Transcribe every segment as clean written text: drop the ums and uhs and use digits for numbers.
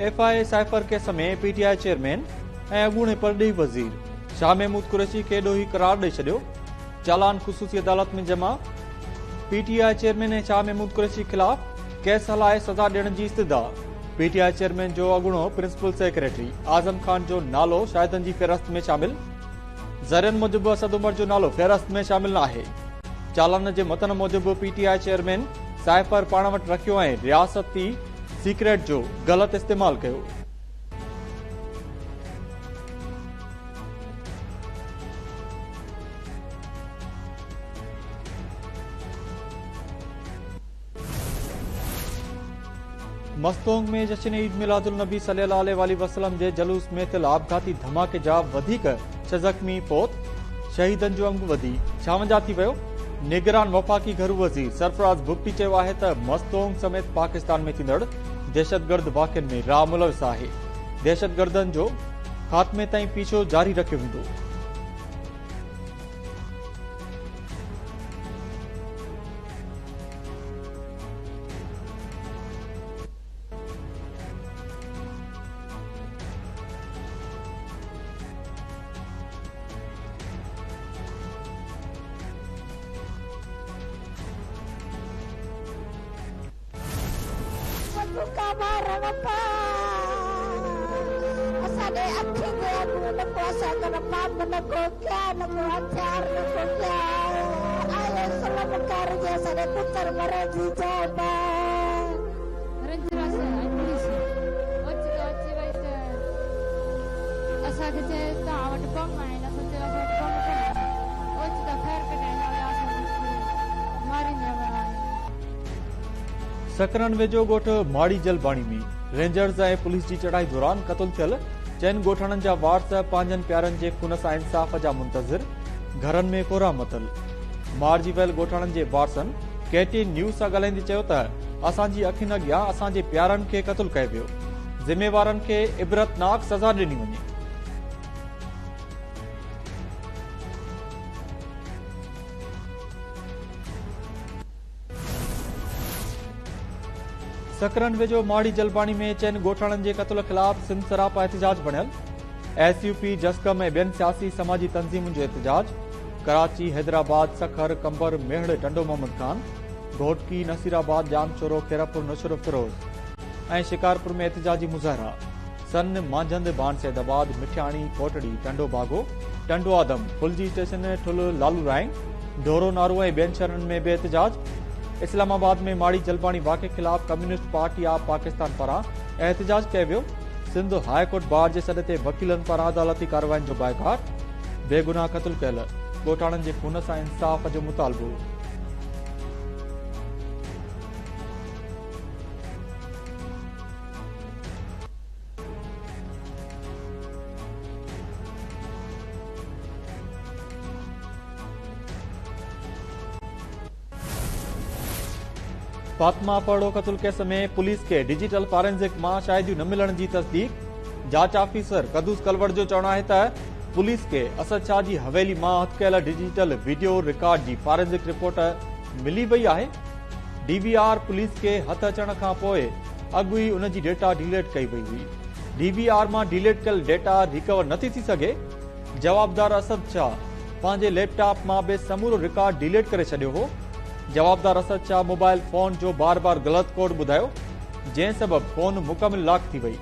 F I A cipher case ۾ P T I chairman ۽ اڳوڻي پرڏيهي وزير شاهه محمود قريشي کي ڏوهي قرار ڏئي ڇڏيو، چالان خصوصي عدالت ۾ جمع، P T I chairman ۽ Shah Mahmood Qureshi خلاف ڪيس هلائي سزا ڏيڻ جي استدعا، پي ٽي I chairman جو اڳوڻو پرنسپل سيڪريٽري اعظم خان جو نالو شاهدن جي فهرست ۾ شامل، ذريعن موجب اسد عمر جو نالو فهرست ۾ شامل ناهي، چالان جي متن موجب P T I chairman cipher پاڻ وٽ رکيو ۽ رياستي سيڪريٽ جو غلط استعمال ڪيو. مستونگ ۾ جشن عيد ميلاد النبي صلي الله عليه واٰله وسلم جي جلوس ۾ ٿيل آپگهاتي ڌماڪي جا وڌيڪ 6 زخمي فوت، شهيدن جو انگ وڌي 56 ٿي ويو. نگران وفاقي گهرو وزير سرفراز بگٽي چيو آهي ته مستونگ سميت پاڪستان ۾ ٿيندڙ دهشتگرد واقعن ۾ را ملوث آهي، دهشتگردن جو خاتمي تائين پيڇو جاري رکيو ويندو. بندوقا مارڻ پا اسان ڏي اکين جي اڳون نه ڪو اسان کان بم نه ڪو ڪيا نه ڪو هٿيار نه ڪو ڪيا آيو ظلم ڪر جي اسان ڏي پتر مرڻ جي جاء پا. رينجرس ۽ پوليس اوچتو اچي وئي ته اسان کي چيو توهان وٽ بم آهن اسان چيو اسان وٽ بم ڪونه آهن اوچتو فير ڪڍائيندا ويا اسان کي ماريندا ويا آهن. سڪرنڊ ويجهو ڳوٺ ماڙي جلباڻي ۾ رينجرز ۽ پوليس جي چڙهائي دوران قتل ٿيل چئن ڳوٺاڻن جا وارث پنهنجن پيارن جي خون سان انصاف جا منتظر، گهرن ۾ ڪورا متل. مارجي ويل ڳوٺاڻن جي وارثن ڪي ٽي اين نيوز سان ڳالهائيندي چيو ته اسان جي اکين اڳيان اسان جي پيارن کي قتل ڪيو ويو، ذميوارن کي عبرتناڪ سزا ڏني وڃي. سڪرنڊ ويجهو ماڙي جلباڻي ۾ چئن ڳوٺاڻن جي قتل خلاف سنڌ سراپا احتجاج بڻيل، ايس يو پي، جسقم ۽ ٻين سياسي سماجي تنظيمن جو احتجاج، ڪراچي، حيدرآباد، سکر، قمبر، ميهڙ، ٽنڊو محمد خان، گهوٽڪي، نصيرآباد، ڄامشورو، خيرپور، نوشهروفيروز ۽ شڪارپور ۾ احتجاجي مظاهرا. سن، مانجهند، ڀان سيد آباد، مٺياڻي، ڪوٽڙي، ٽنڊو باگو، ٽنڊو آدم، ڦلجي اسٽيشن، ٺل، لالو رائنگ، ڍورو نارو ۽ ٻين شهرن ۾ به احتجاج، اسلام آباد ۾ ماڙي جلباڻي واقعي خلاف ڪميونسٽ پارٽي آف پاڪستان پاران احتجاج ڪيو ويو، سنڌ هاء ڪورٽ بار جي سڏ تي وڪيلن پاران عدالتي ڪاررواين جو بائيڪاٽ، بيگناهه قتل ڪيل ڳوٺاڻن جي خون سان انصاف جو مطالبو. فاطمه ڦرڙو قتل ڪيس ۾ پوليس کي ڊجيٽل فارينزڪ مان شاهديون نه ملڻ جي تصديق، جاچ آفيسر قدوس ڪلوڙ جو چوڻ آهي ته پوليس کي اسد شاهه جي حويلي مان هٿ ڪيل ڊجيٽل وڊيو رڪارڊ جي فارينزڪ رپورٽ ملي وئي آهي، ڊي وي آر پوليس کي هٿ اچڻ کان پوء اڳ ئي ان جي ڊيٽا ڊيليٽ ڪئي وئي هئي، ڊي وي آر مان ڊيليٽ ڪيل ڊيٽا ريڪور نٿي ٿي سگهي، جوابدار اسد شاهه پنهنجي ليپ ٽاپ مان به سمورو رڪارڊ ڊيليٽ ڪري ڇڏيو هو، جوابدار اسد شاهه موبائل فون جو بار بار غلط ڪوڊ ٻڌايو، جنهن سبب فون مڪمل لاڪ ٿي وئي،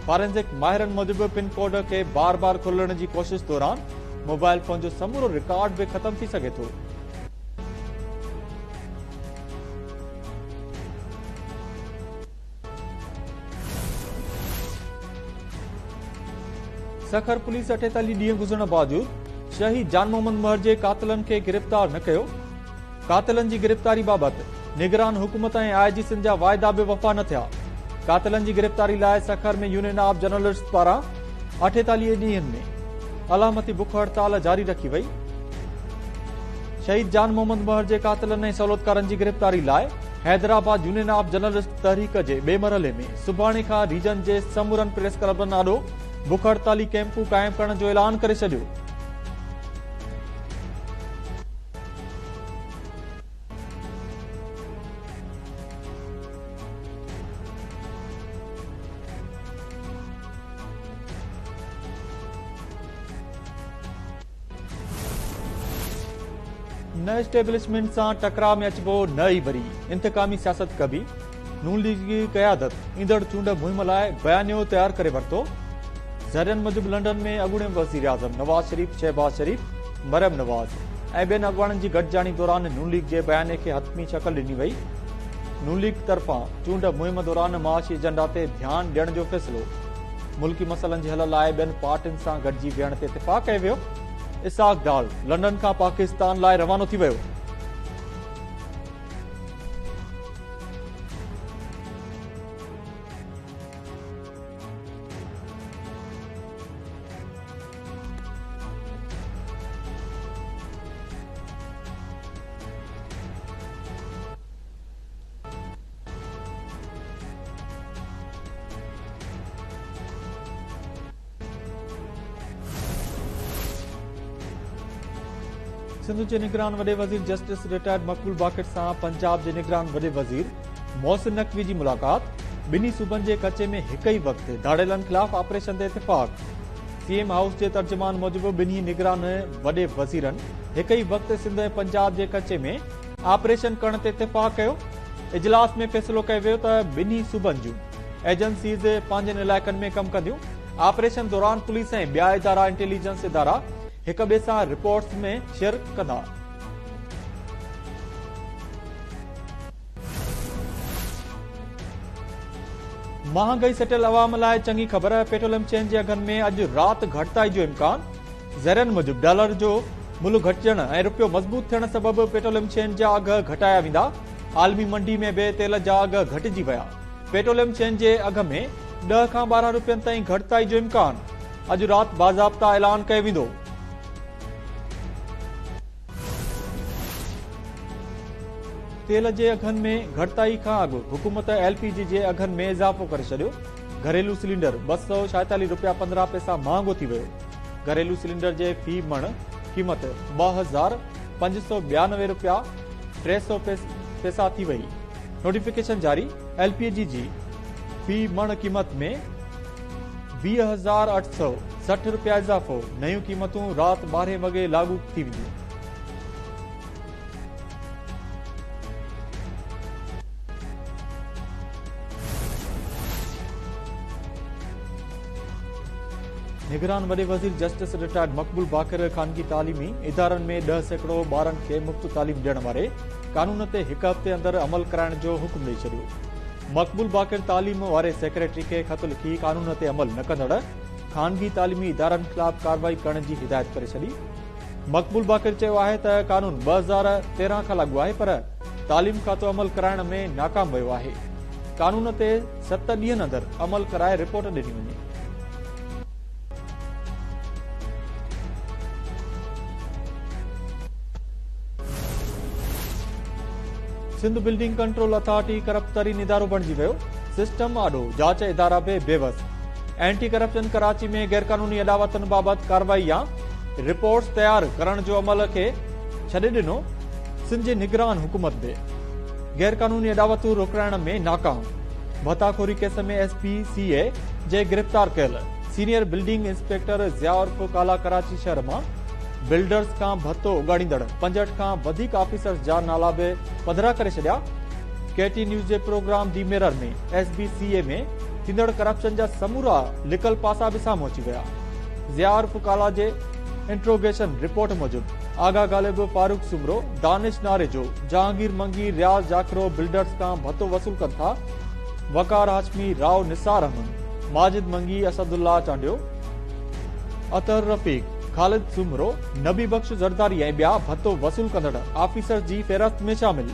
فارينزڪ ماهرن موجب پن ڪوڊ کي بار بار کولڻ جي ڪوشش دوران موبائل فون جو سمورو رڪارڊ به ختم ٿي سگهي ٿو. سکر پوليس 48 ڏينهن گذرڻ باوجود شهيد جان محمد مهر جي قاتلن کي گرفتار نه ڪيو، قاتلن جي گرفتاري بابت نگران حڪومت ۽ آء جي سنڌ جا واعدا به وفا نه ٿيا، قاتلن جي گرفتاري لاء سکر ۾ يونين آف جرنلسٽس پاران 48 ڏينهن ۾ علامتي بک هڙتال جاري رکي وئي. شهيد جان محمد مهر جي قاتلن ۽ سهولتڪارن جي گرفتاري لاء حيدرآباد يونين آف جرنلسٽ تحريڪ جي ٻئي مرحلي ۾ سڀاڻي کان ريجن جي سمورن پريس ڪلبن آڏو بک هڙتالي ڪئمپون قائم ڪرڻ جو اعلان ڪري ڇڏيو. نه اسٽيبلشمينٽ سان ٽڪراء ۾ اچبو نه ئي وري انتقامي سياست ڪبي، نون ليگ جي قيادت ايندڙ چونڊ مهم لاء بيانيو تيار ڪري ورتو. ذريعن موجب لنڊن ۾ اڳوڻي وزيراعظم نواز شريف، شهباز شريف، مريم نواز ۽ ٻين اڳواڻن جي گڏجاڻي دوران نون ليگ جي بيانيي کي حتمي شڪل ڏني وئي. نون ليگ طرفان چونڊ مهم دوران معاشي ايجنڊا تي ڌيان ڏيڻ جو فيصلو، ملڪي مسئلن جي حل لاء ٻين پارٽين سان گڏجي ويهڻ تي اتفاق ڪيو ويو. اسحاق ڊار لنڊن کان پاڪستان لاء روانو ٿي ويو. سنڌ جي نگران وڏي وزير جسٽس رٽائرڊ مقبول باقر سان پنجاب جي نگران وڏي وزير محسن نقوي جي ملاقات، ٻنهي صوبن جي ڪچي ۾ هڪ ئي وقت ڌاڙيلن خلاف آپريشن تي اتفاق، سي ايم هائوس جي ترجمان موجب ٻنهي نگران وڏي وزيرن هڪ ئي وقت سنڌ ۽ پنجاب جي ڪچي ۾ آپريشن ڪرڻ تي اتفاق ڪيو، اجلاس ۾ فيصلو ڪيو ويو ته ٻنهي صوبن جون ايجنسيز پنهنجن علائقن ۾ ڪم ڪنديون، آپريشن دوران پوليس ۽ ٻيا ادارا انٽيليجنس ادارا هڪ ٻئي سان رپورٽس ۾ شيئر ڪندا. مهانگائي سٽيل عوام لاء چڱي خبر، پيٽروليم شين جي اگهن ۾ اڄ رات گهٽتائي جو امڪان، ذريعن موجب ڊالر جو ملهه گهٽجڻ ۽ رپيو مضبوط ٿيڻ سبب پيٽروليم شين جا اگهه گهٽايا ويندا، عالمي منڊي ۾ به تيل جا اگهه گهٽجي ويا. پيٽروليم شين جي اگهه ۾ 10 کان 12 رپين تائين گهٽتائي جو امڪان، اڄ رات باضابطا اعلان ڪيو ويندو. تيل جي اگهن ۾ گهٽتائي کان اڳ حڪومت ايل پي جي جي اگهن ۾ اضافو ڪري ڇڏيو، گهريلو سلينڊر 246 رپيا 15 پئسا مهانگو ٿي ويو، گهريلو سلينڊر جي في مڻ قيمت 2592 رپيا 300 پئسا ٿي وئي. نوٽيفڪيشن جاري، ايل پي جي جي في مڻ قيمت ۾ 20860 رپيا اضافو، نيون قيمتون رات 12 وڳي لاڳو ٿي وينديون. نگران وڏي وزير جسٽس رٽائرڊ مقبول باقر خانگي تعليمي ادارن ۾ 10% ٻارن کي مفت تعليم ڏيڻ واري قانون تي هڪ هفتي اندر عمل ڪرائڻ جو حڪم ڏئي ڇڏيو. مقبول باقر تعليم واري سيڪريٽري کي خط لکي قانون تي عمل نه ڪندڙ خانگي تعليمي ادارن خلاف ڪارروائي ڪرڻ جي هدايت ڪري ڇڏي. مقبول باقر چيو آهي ته قانون 2013 کان لاڳو آهي پر تعليم کاتو عمل ڪرائڻ ۾ ناڪام ويو آهي. قانون تي 7 ڏينهن اندر عمل ڪرائي رپورٽ ڏني وڃي. Sindh building control authority corrupt ترين ادارو بڻجي ويو، سسٽم آڏو جاچ ادارا به بيوس، اينٽي ڪرپشن ڪراچي ۾ غيرقانوني اڏاوتن بابت ڪارروائي يا رپورٽس تيار ڪرڻ جو عمل کي ڇڏي ڏنو، سنڌ جي نگران حڪومت به غيرقانوني اڏاوتون روڪرائڻ ۾ ناڪام، ڀتاخوري ڪيس ۾ ايس بي سي اي جي گرفتار ڪيل سينيئر بلڊنگ انسپيڪٽر ضياء عرف ڪالا ڪراچي شهر مان بلڊرز کان ڀتو اڳاڙيندڙ 65 کان وڌيڪ آفيسرز جا نالا به پڌرا ڪري ڇڏيا. ڪي ٽي نيوز جي programme the mirror ۾ S B C A ۾ ٿيندڙ ڪرپشن جا سمورا لڪل پاسا به سامهون اچي ويا. ضياء عرف ڪالا جي انٽروگيشن رپورٽ موجب آغا غالب، فاروق سومرو، دانش ناريجو، جهانگير منگي، رياض جاکرو بلڊرز کان ڀتو وصول ڪن ٿا. وقار هاشمي، رائو نثار احمد، ماجد منگي، اسدالله چانڊيو، اطهر رفيق، خالد سومرو، نبي بخش زرداري ۽ ٻيا ڀتو وصول ڪندڙ آفيسرز جي فهرست ۾ شامل.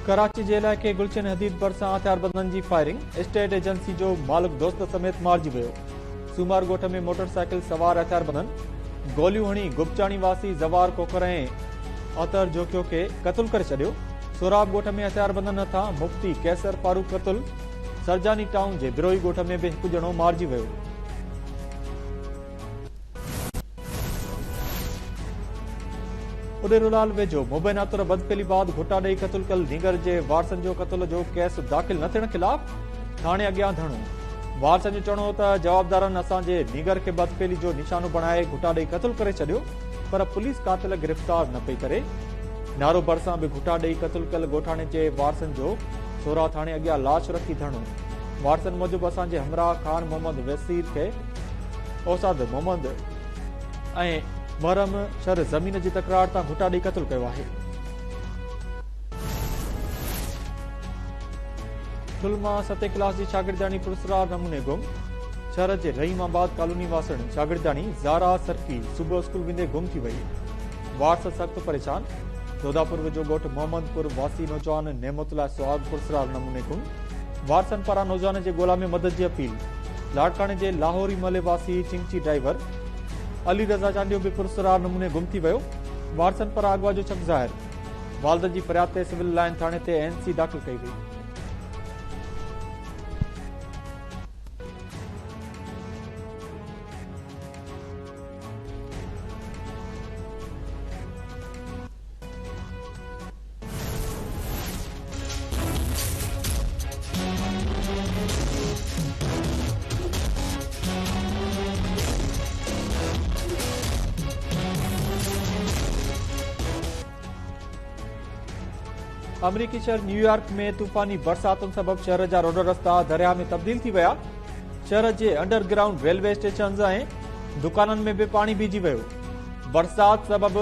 ڪراچي جي علائقي گلشن حديد ڀرسان هٿياربندن جي فائرنگ، اسٽيٽ ايجنسي جو مالڪ دوست سميت مارجي ويو. سومار ڳوٺ ۾ موٽر سائيڪل سوار هٿياربندن گوليون هڻي گپچاڻي واسي زوار کوکر ۽ اطهر جوکيو کي قتل ڪري ڇڏيو. سهراب ڳوٺ ۾ هٿياربندن هٿان مفتي قيصر فاروق قتل، سرجاني ٽائون جي بروهي ڳوٺ ۾ به هڪ ڄڻو مارجي ويو. اڏيرولال ويجهو مبينا طور بدفعلي بعد گهٽا ڏئي قتل ڪيل نينگر جي وارثن جو قتل جو ڪيس داخل نه ٿيڻ خلاف ٿاڻي اڳيان ڌرڻو. وارثن جو چوڻ هو ته جوابدارن اسان جي نينگر کي بدفعلي جو نشانو بڻائي گهٽا ڏئي قتل ڪري ڇڏيو پر پوليس قاتل گرفتار نه پئي ڪري. نارو ڀرسان به گهٽا ڏئي قتل ڪيل ڳوٺاڻي جي وارثن جو سورا ٿاڻي اڳيان لاش رکي ڌرڻو. وارثن موجب اسان جي همراهه خان محمد وسير کي اوساد محمد ۽ محرم شھر زمين جي تڪرار تان گهٽا ڏئي قتل ڪيو آهي. ٺل مان ستين ڪلاس جي شاگردياڻي پراسرار نموني گم، شھر جي رحيم آباد ڪالوني واسڻ شاگردياڻي زارا سرڪي صبح اسڪول ويندي گم ٿي وئي، وارث سخت پريشان، دوداپور ويجهو ڳوٺ محمد پور واسي نوجوان نعمت الله سهاڳ پراسرار نموني گم، وارثن پاران نوجوان جي ڳولا ۾ مدد جي اپيل، لاڙڪاڻي جي لاهوري محلي واسي چنگچي ڊرائيور علي رضا چانڊيو به پراسرار نموني گم ٿي ويو، وارثن پاران اغوا جو شڪ ظاهر، والدن جي فرياد تي سول لائن ٿاڻي تي اين سي داخل ڪئي وئي. آمريڪي شهر نيويارڪ ۾ طوفاني برساتن سبب شهر جا روڊ رستا درياهه ۾ تبديل ٿي ويا. شهر جي انڊر گرائونڊ ريلوي اسٽيشنز ۽ دڪانن ۾ به پاڻي بيهجي ويو. برسات سبب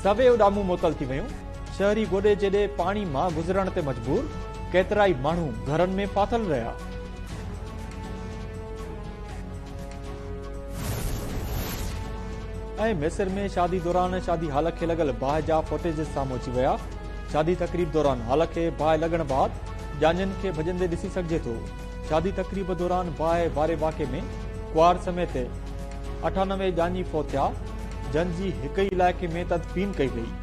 سوين اڏامون معطل ٿي ويون. شهري گوڏي جيڏي پاڻي مان گذرڻ تي مجبور، ڪيترائي ماڻهو گهرن ۾ ڦاٿل رهيا. ۽ مصر ۾ شادي دوران شادي هال کي لڳل باهه جا فوٽيجز سامهون اچي ويا. شادي تقريب دوران هال کي باهه لڳڻ بعد ڄاڃين کي ڀڄندي ڏسي سگهجي ٿو. شادي تقريب دوران باهه واري واقعي ۾ ڪنوار سميت 98 ڄاڃي فوت ٿيا، جن جي هڪ ئي علائقي ۾ تدفين ڪئي وئي.